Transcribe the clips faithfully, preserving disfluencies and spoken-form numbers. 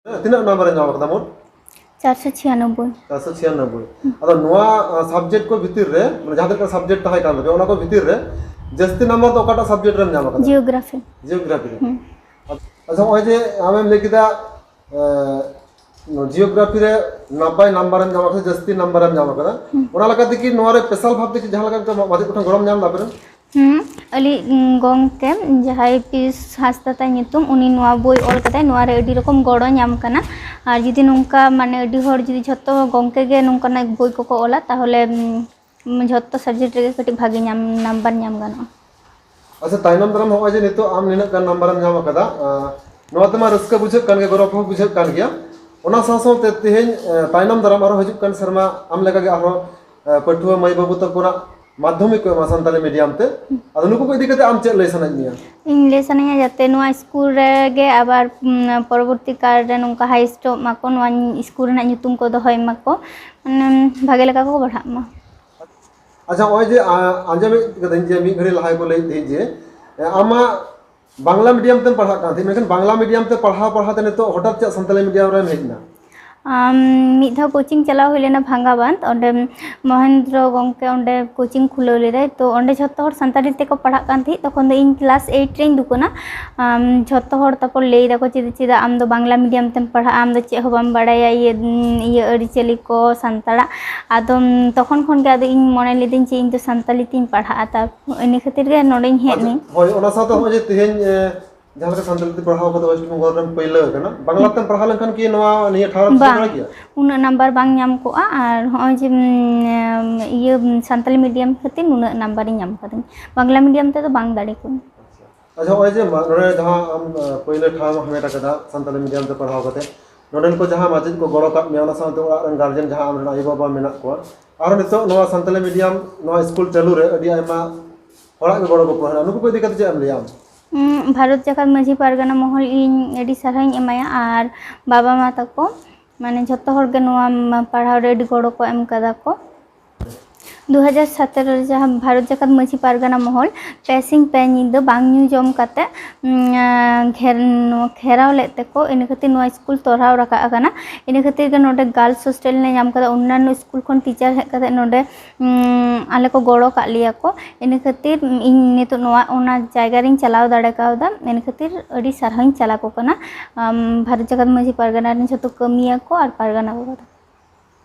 ᱛᱤᱱᱟᱹᱜ number A ᱧᱟᱢ ᱟᱠᱟᱫᱟ ᱢᱳᱴ? ᱪᱟᱨᱥᱚ ᱪᱷᱤᱭᱟᱱᱚᱵᱵᱳᱭ᱾ ᱪᱟᱨᱥᱚ ᱪᱷᱤᱭᱟᱱᱚᱵᱵᱳᱭ᱾ ᱟᱫᱚ ᱱᱚᱣᱟ ᱥᱟᱵᱡᱮᱠᱴ ᱠᱚ ᱵᱷᱤᱛᱤᱨ ᱨᱮ, ᱢᱟᱱᱮ ᱡᱟᱦᱟᱸ ᱛᱤᱱᱟᱹᱜ ᱥᱟᱵᱡᱮᱠᱴ ᱛᱟᱦᱮᱸ ᱠᱟᱱ ᱛᱟᱯᱮᱭᱟ, ᱚᱱᱟ ᱠᱚ ᱵᱷᱤᱛᱤᱨ ᱨᱮ ᱡᱟᱹᱥᱛᱤ ᱱᱟᱢᱵᱟᱨ ᱫᱚ ᱚᱠᱟᱴᱟᱜ ᱥᱟᱵᱡᱮᱠᱴ ᱨᱮᱢ ᱧᱟᱢ ᱟᱠᱟᱫᱟ? ᱡᱤᱭᱳᱜᱨᱟᱯᱷᱤ᱾ ᱡᱤᱭᱳᱜᱨᱟᱯᱷᱤ ᱨᱮ᱾ ᱦᱩᱸ᱾ ᱟᱪᱪᱷᱟ, ᱱᱚᱜᱼᱚᱭ ᱡᱮ ᱟᱢᱮᱢ ᱞᱟᱹᱭ ᱠᱮᱫᱟ, ᱮᱸ, ᱡᱤᱭᱳᱜᱨᱟᱯᱷᱤ ᱨᱮ ᱱᱟᱯᱟᱭ ᱱᱟᱢᱵᱟᱨ ᱮᱢ ᱧᱟᱢ ᱟᱠᱟᱫᱟ, ᱡᱟᱹᱥᱛᱤ ᱱᱟᱢᱵᱟᱨ ᱮᱢ ᱧᱟᱢ ᱟᱠᱟᱫᱟ, ᱦᱩᱸ᱾ ᱚᱱᱟ ᱞᱮᱠᱟᱛᱮ ᱠᱤ ᱱᱚᱣᱟ ᱨᱮ ᱥᱯᱮᱥᱟᱞ ᱵᱷᱟᱵᱽ ᱛᱮ ᱠᱤ ᱡᱟᱦᱟᱸ ᱞᱮᱠᱟ ᱢᱟᱪᱮᱫ ᱠᱚᱴᱷᱮᱱ ᱜᱚᱲᱚᱢ ᱧᱟᱢ ᱮᱫᱟ ᱟᱯᱮ ᱨᱮᱱ? ᱦᱩᱸ, ᱟᱹᱞᱤᱡ, ᱩᱸ, ᱜᱚᱝᱠᱮ ᱡᱟᱦᱟᱸᱭ ᱯᱤᱥ ᱦᱟᱸᱥᱫᱟ ᱛᱟᱭ ᱧᱩᱛᱩᱢ, ᱩᱱᱤ ᱱᱚᱣᱟ ᱵᱳᱭ ᱚᱞ ᱠᱟᱫᱟᱭ, ᱱᱚᱣᱟ ᱨᱮ ᱟᱹᱰᱤ ᱨᱚᱠᱚᱢ ᱜᱚᱲᱚ ᱧᱟᱢ ᱠᱟᱱᱟ᱾ ᱟᱨ ᱡᱩᱫᱤ ᱱᱚᱝᱠᱟ, ᱢᱟᱱᱮ, ᱟᱹᱰᱤ ᱦᱚᱲ ᱡᱩᱫᱤ ᱡᱷᱚᱛᱚ ᱜᱚᱝᱠᱮ ᱜᱮ ᱱᱚᱝᱠᱟᱱᱟᱜ ᱵᱳᱭ ᱠᱚᱠᱚ ᱚᱞᱟ, ᱛᱟᱦᱚᱞᱮ, ᱩᱸ, ᱡᱷᱚᱛᱚ ᱥᱟᱵᱡᱮᱠᱴ ᱨᱮᱜᱮ ᱠᱟᱹᱴᱤᱡ ᱵᱷᱟᱜᱮ ᱧᱟᱢ, ᱱᱟᱢᱵᱟᱨ ᱧᱟᱢ ᱜᱟᱱᱚᱜᱼᱟ᱾ ᱟᱪᱪᱷᱟ, ᱛᱟᱭᱱᱚᱢ ᱫᱟᱨᱟᱢ ᱱᱚᱜᱼᱚᱭ ᱡᱮ ᱱᱤᱛᱚᱜ ᱟᱢ ᱱᱤᱱᱟᱹᱜ ᱜᱟᱱ ᱱᱟᱢᱵᱟᱨᱮᱢ ᱧᱟᱢ ᱟᱠᱟᱫᱟ, ᱟᱸ, ᱱᱚᱣᱟ ᱛᱮᱢᱟ ᱨᱟᱹᱥᱠᱟᱹ ᱵᱩᱡᱷᱟᱹᱜ ᱠᱟᱱ ᱜᱮ, ᱜᱚᱨᱚᱵᱽ ᱦᱚᱸ ᱵᱩᱡᱷᱟᱹᱜ ᱠᱟᱱ ᱜᱮᱭᱟ᱾ ᱚᱱᱟ ᱥᱟᱶ ᱥᱟᱶᱛᱮ ᱛᱮᱦᱮᱧ, ᱟᱸ, ᱛᱟᱭᱱᱚᱢ ᱫᱟᱨᱟᱢ ᱟᱨᱦᱚᱸ ᱦᱤᱡᱩᱜ ᱠᱟᱱ ᱥᱮᱨᱢᱟ ᱟᱢ ᱞᱮᱠᱟᱜᱮ ᱟᱨᱦᱚᱸ, ᱟᱸ, ᱯᱟᱹᱴᱷᱩᱣᱟᱹ ᱢᱟᱹᱭ ᱵᱟᱹᱵᱩ ᱛᱟᱠᱚ ᱱᱟᱜ ᱢᱟᱫᱽᱫᱷᱚᱢᱤᱠ ᱠᱚ ᱮᱢᱟ ᱥᱟᱱᱛᱟᱞᱤ ᱢᱤᱰᱤᱭᱟᱢ ᱛᱮ᱾ ᱟᱫᱚ ᱱᱩᱠᱩ ᱠᱚ ᱤᱫᱤ ᱠᱟᱛᱮ ᱟᱢ ᱪᱮᱫ ᱞᱟᱹᱭ ᱥᱟᱱᱟᱭᱮᱫ ᱢᱮᱭᱟ? ᱤᱧ ᱞᱟᱹᱭ ᱥᱟᱱᱟᱧᱟ ᱡᱟᱛᱮ ᱱᱚᱣᱟ ᱥᱠᱩᱞ ᱨᱮᱜᱮ ᱟᱵᱟᱨ, ᱩᱢ, ᱯᱚᱨᱚᱵᱚᱨᱛᱤ ᱠᱟᱞ ᱨᱮ ᱱᱚᱝᱠᱟ ᱦᱟᱭ ᱥᱴᱚᱯ ᱢᱟᱠᱚ, ᱱᱚᱣᱟ ᱥᱠᱩᱞ ᱨᱮᱱᱟᱜ ᱧᱩᱛᱩᱢ ᱠᱚ ᱫᱚᱦᱚᱭ ᱢᱟᱠᱚ, ᱢᱟᱱᱮ, ᱵᱷᱟᱜᱮ ᱞᱮᱠᱟ ᱠᱚ ᱯᱟᱲᱦᱟᱜ ᱢᱟ᱾ ᱟᱪᱪᱷᱟ, ᱱᱚᱜᱼᱚᱭ ᱡᱮ, ᱟ, ᱟᱸᱡᱚᱢᱮᱫ ᱠᱟᱹᱫᱟᱹᱧ ᱡᱮ ᱢᱤᱫ ᱜᱷᱟᱹᱲᱤ ᱞᱟᱦᱟ ᱠᱚ ᱞᱟᱹᱭᱮᱫ ᱛᱟᱦᱮᱸᱫ ᱡᱮ, ᱮ, ᱟᱢᱟᱜ ᱵᱟᱝᱞᱟ ᱢᱤᱰᱤᱭᱟᱢ ᱛᱮᱢ ᱯᱟᱲᱦᱟᱜ ᱠᱟᱱ ᱛᱟᱦᱮᱸᱫ, ᱢᱮᱱᱠᱷᱟᱱ ᱵᱟᱝᱞᱟ ᱢᱤᱰᱤᱭᱟᱢ ᱛᱮ ᱯᱟᱲᱦᱟᱣ ᱯᱟᱲᱦᱟᱣ ᱛᱮ ᱱᱤᱛᱚᱜ ᱦᱚᱴᱟᱛ ᱪᱮᱫ ᱥᱟᱱᱛᱟᱞᱤ ᱢᱤᱰᱤᱭᱟᱢ ᱨᱮᱢ ᱦᱮᱡ ᱮᱱᱟ? ᱟᱢ, ᱢᱤᱫ ᱫᱷᱟᱣ ᱠᱳᱪᱤᱝ ᱪᱟᱞᱟᱣ ᱦᱩᱭ ᱞᱮᱱᱟ ᱵᱷᱟᱝᱜᱟᱵᱟᱸᱫᱷ, ᱚᱸᱰᱮ ᱢᱚᱦᱮᱱᱫᱨᱚ ᱜᱚᱢᱠᱮ ᱚᱸᱰᱮ ᱠᱳᱪᱤᱝ ᱠᱷᱩᱞᱟᱹᱣ ᱞᱮᱫᱟᱭ, ᱛᱚ ᱚᱸᱰᱮ ᱡᱷᱚᱛᱚ ᱦᱚᱲ ᱥᱟᱱᱛᱟᱲᱤ ᱛᱮᱠᱚ ᱯᱟᱲᱦᱟᱜ ᱠᱟᱱ ᱛᱟᱦᱮᱸᱫ, ᱛᱚᱠᱷᱚᱱ ᱫᱚ ᱤᱧ ᱠᱞᱟᱥ ᱮᱭᱤᱴ ᱨᱮᱧ ᱫᱩᱠᱟᱹᱱᱟ᱾ ᱟᱢ, ᱡᱷᱚᱛᱚ ᱦᱚᱲ ᱛᱟᱨᱯᱚᱨ ᱞᱟᱹᱭ ᱫᱟᱠᱚ, "ᱪᱮᱫ, ᱪᱮᱫᱟᱜ ᱟᱢ ᱫᱚ ᱵᱟᱝᱞᱟ ᱢᱤᱰᱤᱭᱟᱢ ᱛᱮᱢ ᱯᱟᱲᱦᱟᱜᱼᱟ, ᱟᱢ ᱫᱚ ᱪᱮᱫ ᱦᱚᱸ ᱵᱟᱢ ᱵᱟᱲᱟᱭᱟ ᱤᱭᱟᱹ, ᱤᱭᱟᱹ ᱟᱹᱨᱤᱪᱟᱹᱞᱤ ᱠᱚ ᱥᱟᱱᱛᱟᱲᱟᱜ?" ᱟᱫᱚ, ᱩᱢ, ᱛᱚᱠᱷᱚᱱ ᱠᱷᱚᱱ ᱜᱮ ᱟᱫᱚ ᱤᱧ ᱢᱚᱱᱮ ᱞᱤᱫᱟᱹᱧ ᱡᱮ ᱤᱧ ᱫᱚ ᱥᱟᱱᱛᱟᱞᱤ ᱛᱤᱧ ᱯᱟᱲᱦᱟᱜᱼᱟ, ᱛᱟᱨ ᱤᱱᱟᱹ ᱠᱷᱟᱹᱛᱤᱨ ᱜᱮ ᱱᱚᱰᱮᱧ ᱦᱮᱡ ᱟᱪᱪᱷᱟ, ᱮᱱᱟᱹᱧ᱾ ᱦᱳᱭ, ᱚᱱᱟ ᱥᱟᱶᱛᱮ ᱱᱚᱜᱼᱚᱭ ᱡᱮ ᱛᱮᱦᱮᱧ, ᱮ, ᱡᱟᱦᱟᱸ ᱞᱮᱠᱟ ᱥᱟᱱᱛᱟᱲᱤ ᱛᱮ ᱯᱟᱲᱦᱟᱣ ᱠᱟᱛᱮ ᱣᱮᱥᱴ ᱵᱮᱝᱜᱚᱞ ᱨᱮᱢ ᱯᱟᱹᱭᱞᱟᱹ ᱟᱠᱟᱱᱟ, ᱵᱟᱝᱞᱟ ᱛᱮᱢ ᱯᱟᱲᱦᱟᱣ ᱞᱮᱱᱠᱷᱟᱱ ᱠᱤ ᱱᱚᱣᱟ ᱱᱤᱭᱟᱹ ᱴᱷᱟᱶ ᱨᱮᱢ ᱥᱮᱴᱮᱨ ᱵᱟᱝ, ᱫᱟᱲᱮ ᱠᱮᱭᱟ? ᱩᱱᱟᱹᱜ ᱱᱟᱢᱵᱟᱨ ᱵᱟᱝ ᱧᱟᱢ ᱠᱚᱜᱼᱟ᱾ ᱟᱨ ᱦᱚᱸᱜᱼᱚᱭ ᱡᱮ, ᱩᱢ, ᱤᱭᱟᱹ, ᱥᱟᱱᱛᱟᱞᱤ ᱢᱤᱰᱤᱭᱟᱢ ᱠᱷᱟᱹᱛᱤᱨ ᱱᱩᱱᱟᱹᱜ ᱱᱟᱢᱵᱟᱨᱤᱧ ᱧᱟᱢ ᱠᱟᱫᱟᱹᱧ, ᱵᱟᱝᱞᱟ ᱢᱤᱰᱤᱭᱟᱢ ᱛᱮᱫᱚ ᱵᱟᱝ ᱫᱟᱲᱮ ᱠᱚᱜᱼᱟᱹᱧ᱾ ᱟᱪᱪᱷᱟ, ᱱᱚᱜᱼᱚᱭ ᱡᱮ ᱢᱟ-, ᱱᱚᱰᱮ ᱡᱟᱦᱟᱸ ᱟᱢ, ᱟ, ᱯᱟᱹᱭᱞᱟᱹ ᱴᱷᱟᱶ ᱮᱢ ᱦᱟᱢᱮᱴ ᱟᱠᱟᱫᱟ ᱥᱟᱱᱛᱟᱞᱤ ᱢᱤᱰᱤᱭᱟᱢ ᱛᱮ ᱯᱟᱲᱦᱟᱣ ᱠᱟᱛᱮ, ᱱᱚᱰᱮᱱ ᱠᱚ ᱡᱟᱦᱟᱸ ᱢᱟᱪᱮᱫ ᱠᱚ ᱜᱚᱲᱚ ᱠᱟᱜ ᱢᱮᱭᱟ, ᱚᱱᱟ ᱥᱟᱶᱛᱮ ᱚᱲᱟᱜ ᱨᱮᱱ ᱜᱟᱨᱡᱮᱱ ᱡᱟᱦᱟᱸ ᱟᱢ ᱨᱮᱱ ᱟᱭᱳᱼᱵᱟᱵᱟ ᱢᱮᱱᱟᱜ ᱠᱚᱣᱟ, ᱟᱨᱦᱚᱸ ᱱᱤᱛᱚᱜ ᱱᱚᱣᱟ ᱥᱟᱱᱛᱟᱞᱤ ᱢᱤᱰᱤᱭᱟᱢ ᱱᱚᱣᱟ ᱥᱠᱩᱞ ᱪᱟᱹᱞᱩ ᱨᱮ ᱟᱹᱰᱤ ᱟᱭᱢᱟ ᱦᱚᱲᱟᱜ ᱜᱮ ᱜᱚᱲᱚ ᱜᱚᱯᱚᱲᱚ ᱦᱮᱱᱟᱜᱼᱟ, ᱱᱩᱠᱩ ᱠᱚ ᱤᱫᱤ ᱠᱟᱛᱮ ᱪᱮᱫ ᱮᱢ ᱞᱟᱹᱭᱟ ᱟᱢ? ᱩᱸ, ᱵᱷᱟᱨᱚᱛ ᱡᱟᱠᱟᱛ ᱢᱟᱹᱡᱷᱤ ᱯᱟᱨᱜᱟᱱᱟ ᱢᱚᱦᱚᱞ ᱤᱧ ᱟᱹᱰᱤ ᱥᱟᱨᱦᱟᱣᱤᱧ ᱮᱢᱟᱭᱟ, ᱟᱨ ᱵᱟᱵᱟ ᱢᱟ ᱛᱟᱠᱚ, ᱢᱟᱱᱮ, ᱡᱷᱚᱛᱚ ᱦᱚᱲ ᱜᱮ ᱱᱚᱣᱟ ᱢᱟ-, ᱯᱟᱲᱦᱟᱣ ᱨᱮ ᱟᱹᱰᱤ ᱜᱚᱲᱚ ᱠᱚ ᱮᱢ ᱠᱟᱫᱟ ᱠᱚ᱾ ᱫᱩ ᱦᱟᱡᱟᱨ ᱥᱟᱛᱮᱨᱚ ᱨᱮ ᱡᱟᱦᱟᱸ ᱵᱷᱟᱨᱚᱛ ᱡᱟᱠᱟᱛ ᱢᱟᱹᱡᱷᱤ ᱯᱟᱨᱜᱟᱱᱟ ᱢᱚᱦᱚᱞ ᱯᱮ ᱥᱤᱧ ᱯᱮ ᱧᱤᱫᱟᱹ ᱵᱟᱝ ᱧᱩ ᱡᱚᱢ ᱠᱟᱛᱮ, ᱩᱢ, ᱟᱸ, ᱜᱷᱮᱨ-, ᱱᱚᱣᱟ ᱜᱷᱮᱨᱟᱣ ᱞᱮᱫ ᱛᱮᱠᱚ, ᱤᱱᱟᱹ ᱠᱷᱟᱹᱛᱤᱨ ᱱᱚᱣᱟ ᱥᱠᱩᱞ ᱛᱚᱨᱦᱟᱣ ᱨᱟᱠᱟᱵ ᱟᱠᱟᱱᱟ᱾ ᱤᱱᱟᱹ ᱠᱷᱟᱹᱛᱤᱨ ᱜᱮ ᱱᱚᱰᱮ girls hostel ᱞᱮ ᱧᱟᱢ ᱠᱟᱫᱟ᱾ ᱚᱱᱱᱟᱱᱚ ᱥᱠᱩᱞ ᱠᱷᱚᱱ teacher ᱦᱮᱡ ᱠᱟᱛᱮ ᱱᱚᱰᱮ, ᱩᱢ, ᱟᱞᱮ ᱠᱚ ᱜᱚᱲᱚ ᱠᱟᱜ ᱞᱮᱭᱟ ᱠᱚ᱾ ᱤᱱᱟᱹ ᱠᱷᱟᱹᱛᱤᱨ ᱤᱧ ᱱᱤᱛᱚᱜ ᱱᱚᱣᱟ, ᱚᱱᱟ ᱡᱟᱭᱜᱟ ᱨᱤᱧ ᱪᱟᱞᱟᱣ ᱫᱟᱲᱮ ᱠᱟᱣᱫᱟ᱾ ᱤᱱᱟᱹ ᱠᱷᱟᱹᱛᱤᱨ ᱟᱹᱰᱤ ᱥᱟᱨᱦᱟᱣᱤᱧ ᱪᱟᱞ ᱟᱠᱚ ᱠᱟᱱᱟ, ᱟᱢ, ᱵᱷᱟᱨᱚᱛ ᱡᱟᱠᱟᱛ ᱢᱟᱹᱡᱷᱤ ᱯᱟᱨᱜᱟᱱᱟ ᱨᱮᱱ ᱡᱷᱚᱛᱚ ᱠᱟᱹᱢᱤᱭᱟᱹ ᱠᱚ ᱟᱨ ᱯᱟᱨᱜᱟᱱᱟ ᱵᱟᱵᱟ ᱛᱟᱠᱚ᱾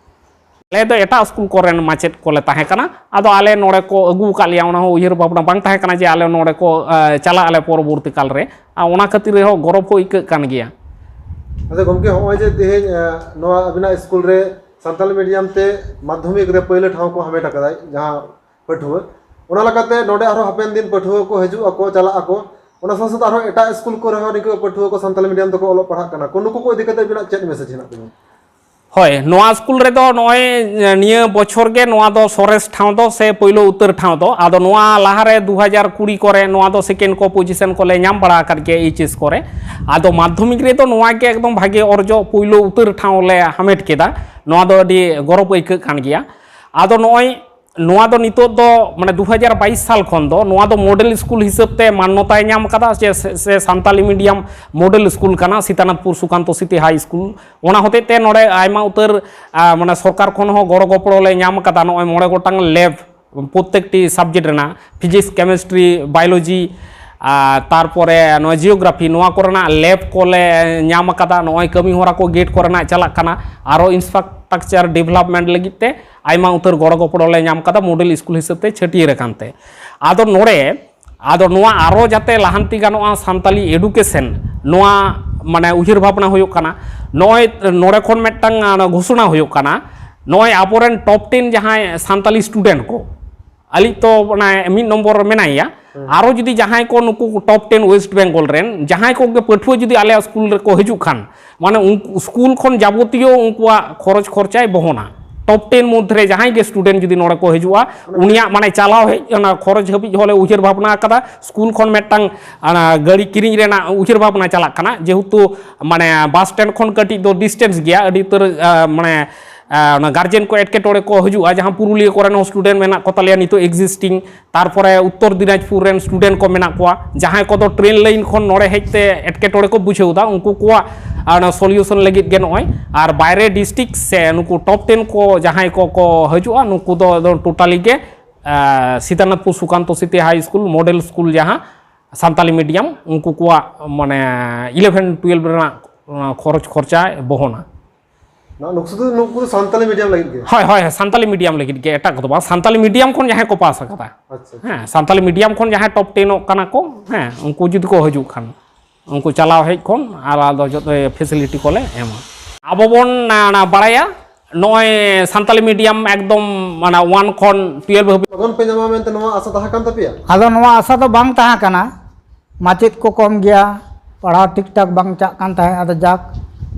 ᱟᱞᱮ ᱫᱚ ᱮᱴᱟᱜ ᱥᱠᱩᱞ ᱠᱚᱨᱮᱱ ᱢᱟᱪᱮᱫ ᱠᱚᱞᱮ ᱛᱟᱦᱮᱸ ᱠᱟᱱᱟ, ᱟᱫᱚ ᱟᱞᱮ ᱱᱚᱰᱮ ᱠᱚ ᱟᱹᱜᱩ ᱟᱠᱟᱫ ᱞᱮᱭᱟ, ᱚᱱᱟ ᱦᱚᱸ ᱩᱭᱦᱟᱹᱨ ᱵᱷᱟᱵᱽᱱᱟ ᱵᱟᱝ ᱛᱟᱦᱮᱸ ᱠᱟᱱᱟ ᱡᱮ ᱟᱞᱮ ᱱᱚᱰᱮ ᱠᱚ, ᱮ, ᱪᱟᱞᱟᱜ ᱟᱞᱮ ᱯᱚᱨᱚᱵᱚᱨᱛᱤ ᱠᱟᱞ ᱨᱮ, ᱟᱨ ᱚᱱᱟ ᱠᱷᱟᱹᱛᱤᱨ ᱨᱮᱦᱚᱸ ᱜᱚᱨᱚᱵᱽ ᱦᱚᱸ ᱟᱹᱭᱠᱟᱹᱜ ᱠᱟᱱ ᱜᱮᱭᱟ᱾ ᱟᱪᱪᱷᱟ ᱜᱚᱢᱠᱮ, ᱦᱚᱸᱜᱼᱚᱭ ᱡᱮ ᱛᱮᱦᱮᱧ, ᱮ, ᱱᱚᱣᱟ ᱟᱵᱤᱱᱟᱜ ᱥᱠᱩᱞ ᱨᱮ ᱥᱟᱱᱛᱟᱲᱤ medium ᱛᱮ ᱢᱟᱫᱽᱫᱷᱚᱢᱤᱠ ᱨᱮ ᱯᱳᱭᱞᱳ ᱴᱷᱟᱶ ᱠᱚ ᱦᱟᱢᱮᱴ ᱟᱠᱟᱫᱟ ᱡᱟᱦᱟᱸ ᱯᱟᱹᱴᱷᱩᱣᱟᱹ, ᱚᱱᱟ ᱞᱮᱠᱟᱛᱮ ᱱᱚᱰᱮ ᱟᱨᱦᱚᱸ ᱦᱟᱯᱮᱱ ᱫᱤᱱ ᱯᱟᱹᱴᱷᱩᱣᱟᱹ ᱠᱚ ᱦᱤᱡᱩᱜ ᱟᱠᱚ, ᱪᱟᱞᱟᱜ ᱟᱠᱚ, ᱚᱱᱟ ᱥᱟᱶ ᱥᱟᱶᱛᱮ ᱟᱨᱦᱚᱸ ᱮᱴᱟᱜ ᱥᱠᱩᱞ ᱠᱚᱨᱮ ᱦᱚᱸ ᱱᱤᱝᱠᱟᱹ ᱯᱟᱹᱴᱷᱩᱣᱟᱹ ᱠᱚ ᱥᱟᱱᱛᱟᱲᱤ medium ᱛᱮᱠᱚ ᱚᱞᱚᱜ ᱯᱟᱲᱦᱟᱜ ᱠᱟᱱᱟ ᱠᱚ, ᱱᱩᱠᱩ ᱠᱚ ᱤᱫᱤ ᱠᱟᱛᱮ ᱟᱵᱤᱱᱟᱜ ᱪᱮᱫ message ᱦᱮᱱᱟᱜ ᱛᱟᱵᱤᱱᱟ? ᱦᱳᱭ, ᱱᱚᱣᱟ ᱥᱠᱩᱞ ᱨᱮᱫᱚ ᱱᱚᱜᱼᱚᱭ ᱱᱤᱭᱟᱹ ᱵᱚᱪᱷᱚᱨ ᱜᱮ ᱱᱚᱣᱟ ᱫᱚ ᱥᱚᱨᱮᱥ ᱴᱷᱟᱶ ᱫᱚ ᱥᱮ ᱯᱳᱭᱞᱳ ᱩᱛᱟᱹᱨ ᱴᱷᱟᱶ ᱫᱚ, ᱟᱫᱚ ᱱᱚᱣᱟ ᱞᱟᱦᱟᱨᱮ ᱫᱩ ᱦᱟᱡᱟᱨ ᱠᱩᱲᱤ ᱠᱚᱨᱮ ᱱᱚᱣᱟ ᱫᱚ second ᱠᱚ position ᱠᱚᱞᱮ ᱧᱟᱢ ᱵᱟᱲᱟ ᱟᱠᱟᱫ ᱜᱮᱭᱟ H S ᱠᱚᱨᱮ᱾ ᱟᱫᱚ ᱢᱟᱫᱽᱫᱷᱚᱢᱤᱠ ᱨᱮᱫᱚ ᱱᱚᱣᱟ ᱜᱮ ᱮᱠᱫᱚᱢ ᱵᱷᱟᱜᱮ ᱚᱨᱡᱚ, ᱯᱳᱭᱞᱳ ᱩᱛᱟᱹᱨ ᱴᱷᱟᱶ ᱞᱮ ᱦᱟᱢᱮᱴ ᱠᱮᱫᱟ᱾ ᱱᱚᱣᱟ ᱫᱚ ᱟᱹᱰᱤ ᱜᱚᱨᱚᱵᱽ ᱟᱹᱭᱠᱟᱹᱜ ᱠᱟᱱ ᱜᱮᱭᱟ᱾ ᱟᱫᱚ ᱱᱚᱜᱼᱚᱭ ᱱᱚᱣᱟ ᱫᱚ ᱱᱤᱛᱚᱜ ᱫᱚ, ᱢᱟᱱᱮ, ᱫᱩ ᱦᱟᱡᱟᱨ ᱵᱟᱭᱤᱥ ᱥᱟᱞ ᱠᱷᱚᱱ ᱫᱚ ᱱᱚᱣᱟ ᱫᱚ model ᱥᱠᱩᱞ ᱦᱤᱥᱟᱹᱵ ᱛᱮ ᱢᱟᱱᱱᱚᱛᱟᱭ ᱧᱟᱢ ᱠᱟᱫᱟ, ᱥᱮ, ᱥᱮ, ᱥᱮ ᱥᱟᱱᱛᱟᱞᱤ medium model ᱥᱠᱩᱞ ᱠᱟᱱᱟ ᱥᱤᱛᱟᱱᱟᱛᱷᱯᱩᱨ ᱥᱩᱠᱟᱱᱛᱚ ᱥᱤᱛᱤ high school᱾ ᱚᱱᱟ ᱦᱚᱛᱮᱡ ᱛᱮ ᱱᱚᱰᱮ ᱟᱭᱢᱟ ᱩᱛᱟᱹᱨ, ᱟ, ᱢᱟᱱᱮ, ᱥᱚᱨᱠᱟᱨ ᱠᱷᱚᱱ ᱦᱚᱸ ᱜᱚᱲᱚ ᱜᱚᱯᱚᱲᱚ ᱞᱮ ᱧᱟᱢ ᱠᱟᱫᱟ᱾ ᱱᱚᱜᱼᱚᱭ ᱢᱚᱬᱮ ᱜᱚᱴᱟᱝ lab ᱯᱨᱚᱛᱛᱮᱠᱴᱤ subject ᱨᱮᱱᱟᱜ, physics, chemistry, biology, ᱟᱨ ᱛᱟᱨᱯᱚᱨᱮ ᱱᱚᱣᱟ geography, ᱱᱚᱣᱟ ᱠᱚᱨᱮᱱᱟᱜ lab ᱠᱚᱞᱮ ᱧᱟᱢ ᱟᱠᱟᱫᱟ᱾ ᱱᱚᱜᱼᱚᱭ ᱠᱟᱹᱢᱤ ᱦᱚᱨᱟ ᱠᱚ GATE ᱠᱚᱨᱮᱱᱟᱜ ᱪᱟᱞᱟᱜ ᱠᱟᱱᱟ᱾ ᱟᱨᱚ infrastructure development ᱞᱟᱹᱜᱤᱫ ᱛᱮ ᱟᱭᱢᱟ ᱩᱛᱟᱹᱨ ᱜᱚᱲᱚ ᱜᱚᱯᱚᱲᱚ ᱞᱮ ᱧᱟᱢ ᱟᱠᱟᱫᱟ, model ᱥᱠᱩᱞ ᱦᱤᱥᱟᱹᱵ ᱛᱮ ᱪᱷᱟᱹᱴᱭᱟᱹᱨ ᱟᱠᱟᱱ ᱛᱮ᱾ ᱟᱫᱚ ᱱᱚᱰᱮ, ᱟᱫᱚ ᱱᱚᱣᱟ ᱟᱨᱚ ᱡᱟᱛᱮ ᱞᱟᱦᱟᱱᱛᱤ ᱜᱟᱱᱚᱜᱼᱟ ᱥᱟᱱᱛᱟᱞᱤ education, ᱱᱚᱣᱟ, ᱢᱟᱱᱮ, ᱩᱭᱦᱟᱹᱨ ᱵᱷᱟᱵᱽᱱᱟ ᱦᱩᱭᱩᱜ ᱠᱟᱱᱟ᱾ ᱱᱚᱜᱼᱚᱭ ᱱᱚᱰᱮ ᱠᱷᱚᱱ ᱢᱤᱫᱴᱟᱝ, ᱟᱸ, ᱜᱷᱳᱥᱚᱱᱟ ᱦᱩᱭᱩᱜ ᱠᱟᱱᱟ, ᱱᱚᱜᱼᱚᱭ ᱟᱵᱚᱨᱮᱱ top ten ᱡᱟᱦᱟᱸᱭ ᱥᱟᱱᱛᱟᱞᱤ student ᱠᱚ, ᱟᱹᱞᱤᱧ ᱛᱚ ᱚᱱᱟ ᱢᱤᱫ ᱱᱚᱢᱵᱚᱨ ᱨᱮ ᱢᱮᱱᱟᱭᱟ, ᱦᱩᱸ᱾ ᱟᱨᱚ ᱡᱩᱫᱤ ᱡᱟᱦᱟᱸᱭ ᱠᱚ ᱱᱩᱠᱩ top ten West Bengal ᱨᱮᱱ ᱡᱟᱦᱟᱸᱭ ᱠᱚᱜᱮ ᱯᱟᱹᱴᱷᱩᱣᱟᱹ ᱡᱩᱫᱤ ᱟᱞᱮᱭᱟᱜ ᱥᱠᱩᱞ ᱨᱮᱠᱚ ᱦᱤᱡᱩᱜ ᱠᱷᱟᱱ, ᱢᱟᱱᱮ, ᱩᱱᱠᱩ ᱥᱠᱩᱞ ᱠᱷᱚᱱ ᱡᱟᱵᱚᱛᱤᱭᱚ ᱩᱱᱠᱩᱣᱟᱜ ᱠᱷᱚᱨᱚᱪ ᱠᱷᱚᱨᱪᱟᱭ ᱵᱚᱦᱚᱱᱟ᱾ Top ten ᱢᱚᱫᱽᱫᱷᱮ ᱨᱮ ᱡᱟᱦᱟᱸᱭ ᱜᱮ student ᱡᱩᱫᱤ ᱱᱚᱰᱮ ᱠᱚ ᱦᱤᱡᱩᱜᱼᱟ, ᱩᱱᱤᱭᱟᱜ, ᱢᱟᱱᱮ, ᱪᱟᱞᱟᱣ ᱦᱮᱡ, ᱚᱱᱟ ᱠᱷᱚᱨᱚᱪ ᱦᱟᱹᱵᱤᱡ ᱦᱚᱸᱞᱮ ᱩᱭᱦᱟᱹᱨ ᱵᱷᱟᱵᱽᱱᱟ ᱟᱠᱟᱫᱟ᱾ ᱥᱠᱩᱞ ᱠᱷᱚᱱ ᱢᱤᱫᱴᱟᱝ, ᱟᱸ, ᱜᱟᱹᱰᱤ ᱠᱤᱨᱤᱧ ᱨᱮᱱᱟᱜ ᱩᱭᱦᱟᱹᱨ ᱵᱷᱟᱵᱽᱱᱟ ᱪᱟᱞᱟᱜ ᱠᱟᱱᱟ, ᱡᱮᱦᱮᱛᱩ, ᱢᱟᱱᱮ, bus stand ᱠᱷᱚᱱ ᱠᱟᱹᱴᱤᱡ ᱫᱚ distance ᱜᱮᱭᱟ, ᱟᱹᱰᱤ ᱩᱛᱟᱹᱨ, ᱟᱸ, ᱢᱟᱱᱮ, ᱟᱨ ᱚᱱᱟ ᱜᱟᱨᱡᱮᱱ ᱠᱚ ᱮᱴᱠᱮᱴᱚᱬᱮ ᱠᱚ ᱦᱤᱡᱩᱜᱼᱟ, ᱡᱟᱦᱟᱸ ᱯᱩᱨᱩᱞᱤᱭᱟᱹ ᱠᱚᱨᱮᱱ ᱦᱚᱸ ᱥᱴᱩᱰᱮᱱᱴ ᱢᱮᱱᱟᱜ ᱠᱚ ᱛᱟᱞᱮᱭᱟ ᱱᱤᱛᱚᱜ ᱮᱠᱡᱤᱥᱴᱤᱝ, ᱛᱟᱨᱯᱚᱨᱮ ᱩᱛᱛᱚᱨ ᱫᱤᱱᱟᱡᱽᱯᱩᱨ ᱨᱮᱱ ᱥᱴᱩᱰᱮᱱᱴ ᱠᱚ ᱢᱮᱱᱟᱜ ᱠᱚᱣᱟ, ᱡᱟᱦᱟᱸᱭ ᱠᱚᱫᱚ ᱴᱨᱮᱱ ᱞᱟᱭᱤᱱ ᱠᱷᱚᱱ ᱱᱚᱰᱮ ᱦᱮᱡ ᱛᱮ ᱮᱴᱠᱮᱴᱚᱬᱮ ᱠᱚ ᱵᱩᱡᱷᱟᱹᱣ ᱮᱫᱟ, ᱩᱱᱠᱩ ᱠᱚᱣᱟᱜ ᱚᱱᱟ ᱥᱚᱞᱤᱭᱩᱥᱚᱱ ᱞᱟᱹᱜᱤᱫ ᱜᱮ ᱱᱚᱜᱼᱚᱭ᱾ ᱟᱨ ᱵᱟᱭᱨᱮ ᱰᱤᱥᱴᱨᱤᱠᱴ ᱥᱮ ᱱᱩᱠᱩ ᱴᱚᱯ ᱴᱮᱱ ᱠᱚ ᱡᱟᱦᱟᱸᱭ ᱠᱚ ᱠᱚ ᱦᱤᱡᱩᱜᱼᱟ, ᱱᱩᱠᱩ ᱫᱚ ᱮᱠᱫᱚᱢ ᱴᱳᱴᱟᱞᱤ ᱜᱮ, ᱟᱨ, ᱥᱤᱛᱟᱱᱟᱛᱷᱯᱩᱨ ᱥᱩᱠᱟᱱᱛᱚ ᱥᱤᱛᱤ ᱦᱟᱭ ᱥᱠᱩᱞ ᱢᱚᱰᱮᱞ ᱥᱠᱩᱞ, ᱡᱟᱦᱟᱸ ᱥᱟᱱᱛᱟᱞᱤ ᱢᱤᱰᱤᱭᱟᱢ, ᱩᱱᱠᱩ ᱠᱚᱣᱟᱜ ᱢᱟᱱᱮ ᱤᱞᱮᱵᱷᱮᱱ ᱴᱩᱭᱮᱞᱵᱷ ᱨᱮᱱᱟᱜ, ᱟᱸ, ᱠᱷᱚᱨᱚᱪ ᱠᱷᱚᱨᱪᱟᱭ ᱵᱚᱦᱚᱱᱟ᱾ ᱱᱚᱣᱟ ᱱᱩᱠᱩ ᱥᱩᱫᱷᱩ, ᱱᱩᱠᱩ ᱫᱚ ᱥᱟᱱᱛᱟᱞᱤ ᱢᱤᱰᱤᱭᱟᱢ ᱞᱟᱹᱜᱤᱫ ᱜᱮ? ᱦᱳᱭ, ᱦᱳᱭ, ᱥᱟᱱᱛᱟᱞᱤ ᱢᱤᱰᱤᱭᱟᱢ ᱞᱟᱹᱜᱤᱫ ᱜᱮ, ᱮᱴᱟᱜ ᱠᱚᱫᱚ ᱵᱟᱝ᱾ ᱥᱟᱱᱛᱟᱞᱤ ᱢᱤᱰᱤᱭᱟᱢ ᱠᱷᱚᱱ ᱡᱟᱦᱟᱸᱭ ᱠᱚ ᱯᱟᱥ ᱟᱠᱟᱫᱟ, ᱟᱪᱪᱷᱟ, ᱟᱪᱪᱷᱟ᱾ ᱦᱮᱸ, ᱥᱟᱱᱛᱟᱞᱤ ᱢᱤᱰᱤᱭᱟᱢ ᱠᱷᱚᱱ ᱡᱟᱦᱟᱸᱭ ᱴᱚᱯ ᱴᱮᱱᱚᱜ ᱠᱟᱱᱟ ᱠᱚ, ᱦᱮᱸ, ᱩᱱᱠᱩ ᱡᱩᱫᱤ ᱠᱚ ᱦᱤᱡᱩᱜ ᱠᱷᱟᱱ, ᱩᱱᱠᱩ ᱪᱟᱞᱟᱣ ᱦᱮᱡ ᱠᱷᱚᱱ ᱟᱞᱟᱫᱟ ᱡᱚᱛᱚ ᱯᱷᱮᱥᱤᱞᱤᱴᱤ ᱠᱚᱞᱮ ᱮᱢᱟ᱾ ᱟᱵᱚ ᱵᱚᱱ ᱱᱟ-, ᱱᱟ ᱵᱟᱲᱟᱭᱟ, ᱱᱚᱜᱼᱚᱭ ᱥᱟᱱᱛᱟᱞᱤ ᱢᱤᱰᱤᱭᱟᱢ ᱮᱠᱫᱚᱢ ᱢᱟᱱᱮ ᱚᱣᱟᱱ ᱠᱷᱚᱱ ᱴᱩᱭᱮᱞᱵᱷ ᱦᱟᱹᱵᱤᱡ᱾ ᱞᱚᱜᱚᱱ ᱯᱮ ᱧᱟᱢᱟ ᱢᱮᱱᱛᱮ ᱱᱚᱣᱟ ᱟᱥᱟ ᱛᱟᱦᱮᱸ ᱠᱟᱱ ᱛᱟᱯᱮᱭᱟ? ᱟᱫᱚ ᱱᱚᱣᱟ ᱟᱥᱟ ᱫᱚ ᱵᱟᱝ ᱛᱟᱦᱮᱸ ᱠᱟᱱᱟ, ᱢᱟᱪᱮᱫ ᱠᱚ ᱠᱚᱢ ᱜᱮᱭᱟ, ᱯᱟᱲᱦᱟᱣ ᱴᱷᱤᱠ ᱴᱷᱟᱠ ᱵᱟᱝ ᱪᱟᱜ ᱠᱟᱱ ᱛᱟᱦᱮᱸᱫ᱾ ᱟᱫᱚ ᱡᱟᱠ,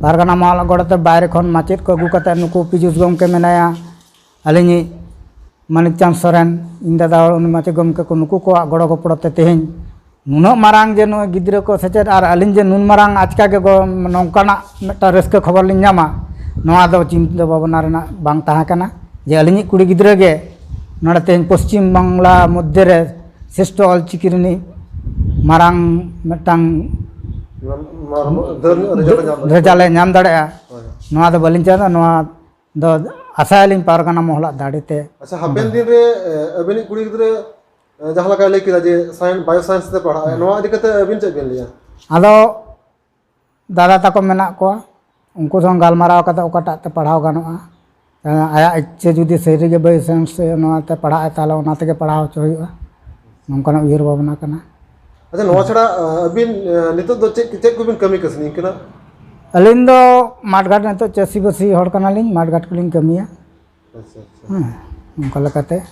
ᱯᱟᱨᱜᱟᱱᱟ ᱢᱚᱦᱚᱞ ᱜᱚᱲᱚ ᱛᱮ ᱵᱟᱭᱨᱮ ᱠᱷᱚᱱ ᱢᱟᱪᱮᱫ ᱠᱚ ᱟᱹᱜᱩ ᱠᱟᱛᱮ ᱱᱩᱠᱩ ᱯᱤᱡᱩᱥ ᱜᱚᱢᱠᱮ ᱢᱮᱱᱟᱭᱟ, ᱟᱹᱞᱤᱧᱤᱡ ᱢᱟᱱᱤᱠ ᱪᱟᱸᱫᱽ ᱥᱚᱨᱮᱱ, ᱤᱧ ᱫᱟᱫᱟ ᱦᱚᱲ ᱩᱱᱤ ᱢᱟᱪᱮᱫ ᱜᱚᱢᱠᱮ ᱠᱚ, ᱱᱩᱠᱩ ᱠᱚᱣᱟᱜ ᱜᱚᱲᱚ ᱜᱚᱯᱚᱲᱚ ᱛᱮ ᱛᱮᱦᱮᱧ ᱱᱩᱱᱟᱹᱜ ᱢᱟᱨᱟᱝ ᱡᱮ ᱱᱩᱭ ᱜᱤᱫᱽᱨᱟᱹ ᱠᱚ ᱥᱮᱪᱮᱫ ᱟᱨ ᱟᱹᱞᱤᱧ ᱡᱮ ᱱᱩᱱ ᱢᱟᱨᱟᱝ ᱟᱪᱠᱟ ᱜᱮ ᱜᱚ-, ᱱᱚᱝᱠᱟᱱᱟᱜ ᱢᱤᱫᱴᱟᱝ ᱨᱟᱹᱥᱠᱟᱹ ᱠᱷᱚᱵᱚᱨ ᱞᱤᱧ ᱧᱟᱢᱟ, ᱱᱚᱣᱟ ᱫᱚ ᱪᱤᱱᱛᱟᱹ ᱵᱷᱟᱵᱽᱱᱟ ᱨᱮᱱᱟᱜ ᱵᱟᱝ ᱛᱟᱦᱮᱸ ᱠᱟᱱᱟ ᱡᱮ ᱟᱹᱞᱤᱧᱤᱡ ᱠᱩᱲᱤ ᱜᱤᱫᱽᱨᱟᱹ ᱜᱮ ᱱᱚᱰᱮ ᱛᱮᱦᱮᱧ ᱯᱚᱥᱪᱤᱢ ᱵᱟᱝᱞᱟ ᱢᱚᱫᱽᱫᱷᱮ ᱨᱮ ᱥᱨᱮᱥᱴᱷᱚ ᱚᱞᱪᱤᱠᱤ ᱨᱤᱱᱤᱡ ᱢᱟᱨᱟᱝ ᱢᱤᱫᱴᱟᱝ ᱱᱚᱣᱟ, ᱱᱚᱣᱟ ᱫᱷᱟᱹᱨ ᱧᱚᱜ ᱨᱮᱡᱟᱞᱴ ᱮ ᱧᱟᱢ ᱫᱟᱲᱮᱭᱟᱜᱼᱟ᱾ ᱨᱮᱡᱟᱞᱴ ᱮ ᱧᱟᱢ ᱫᱟᱲᱮᱭᱟᱜᱼᱟ᱾ ᱦᱳᱭ᱾ ᱱᱚᱣᱟ ᱫᱚ ᱵᱟᱹᱞᱤᱧ ᱪᱟᱞᱟᱜᱼᱟ, ᱱᱚᱣᱟ ᱫᱚ ᱟᱥᱟᱭᱟᱞᱤᱧ ᱯᱟᱨᱜᱟᱱᱟ ᱢᱚᱦᱚᱞᱟᱜ ᱫᱟᱲᱮ ᱛᱮ᱾ ᱟᱪᱪᱷᱟ, ᱦᱟᱯᱮᱱ ᱫᱤᱱ ᱨᱮ, ᱮ, ᱟᱹᱵᱤᱱᱤᱡ ᱠᱩᱲᱤ ᱜᱤᱫᱽᱨᱟᱹ, ᱮ, ᱡᱟᱦᱟᱸ ᱞᱮᱠᱟᱭ ᱞᱟᱹᱭ ᱠᱮᱫᱟ ᱡᱮ ᱥᱟᱭᱮᱱᱥ, ᱵᱟᱭᱳ ᱥᱟᱭᱮᱱᱥ ᱛᱮ ᱯᱟᱲᱦᱟᱜ ᱟᱭ, ᱦᱮᱸ᱾ ᱱᱚᱣᱟ ᱤᱫᱤ ᱠᱟᱛᱮ ᱟᱹᱵᱤᱱ ᱪᱮᱫ ᱵᱤᱱ ᱞᱟᱹᱭᱟ? ᱟᱫᱚ ᱫᱟᱫᱟ ᱛᱟᱠᱚ ᱢᱮᱱᱟᱜ ᱠᱚᱣᱟ, ᱩᱱᱠᱩ ᱥᱟᱶ ᱜᱟᱞᱢᱟᱨᱟᱣ ᱠᱟᱛᱮ ᱚᱠᱟᱴᱟᱜ ᱛᱮ ᱯᱟᱲᱦᱟᱣ ᱜᱟᱱᱚᱜᱼᱟ, ᱮ, ᱟᱭᱟᱜ ᱤᱪᱪᱷᱟᱹ ᱡᱩᱫᱤ ᱥᱟᱹᱨᱤᱜᱮ ᱵᱟᱭᱳ ᱥᱟᱭᱮᱱᱥ ᱥᱮ ᱱᱚᱣᱟᱛᱮ ᱯᱟᱲᱦᱟᱜ ᱟᱭ, ᱛᱟᱦᱚᱞᱮ ᱚᱱᱟ ᱛᱮᱜᱮ ᱯᱟᱲᱦᱟᱣ ᱦᱚᱪᱚ ᱦᱩᱭᱩᱜᱼᱟ, ᱱᱚᱝᱠᱟᱱᱟᱜ ᱩᱭᱦᱟᱹᱨ ᱵᱷᱟᱵᱽᱱᱟ ᱠᱟᱱᱟ᱾ ᱟᱪᱪᱷᱟ, ᱱᱚᱣᱟ ᱪᱷᱟᱲᱟ, ᱟ, ᱟᱹᱵᱤᱱ, ᱟ, ᱱᱤᱛᱚᱜ ᱫᱚ ᱪᱮᱫ, ᱪᱮᱫ ᱠᱚᱵᱤᱱ ᱠᱟᱹᱢᱤ ᱠᱟᱹᱥᱱᱤ ᱠᱟᱱᱟ? ᱟᱹᱞᱤᱧ ᱫᱚ ᱢᱟᱴᱷ ᱜᱷᱟᱴ, ᱱᱤᱛᱚᱜ ᱪᱟᱹᱥᱤᱵᱟᱹᱥᱤ ᱦᱚᱲ ᱠᱟᱱᱟᱞᱤᱧ, ᱢᱟᱴᱷ ᱜᱷᱟᱴ ᱠᱚᱞᱤᱧ ᱠᱟᱹᱢᱤᱭᱟ᱾ ᱟᱪᱪᱷᱟ, ᱟᱪᱪᱷᱟ᱾ ᱦᱮᱸ, ᱚᱱᱠᱟ ᱞᱮᱠᱟᱛᱮ᱾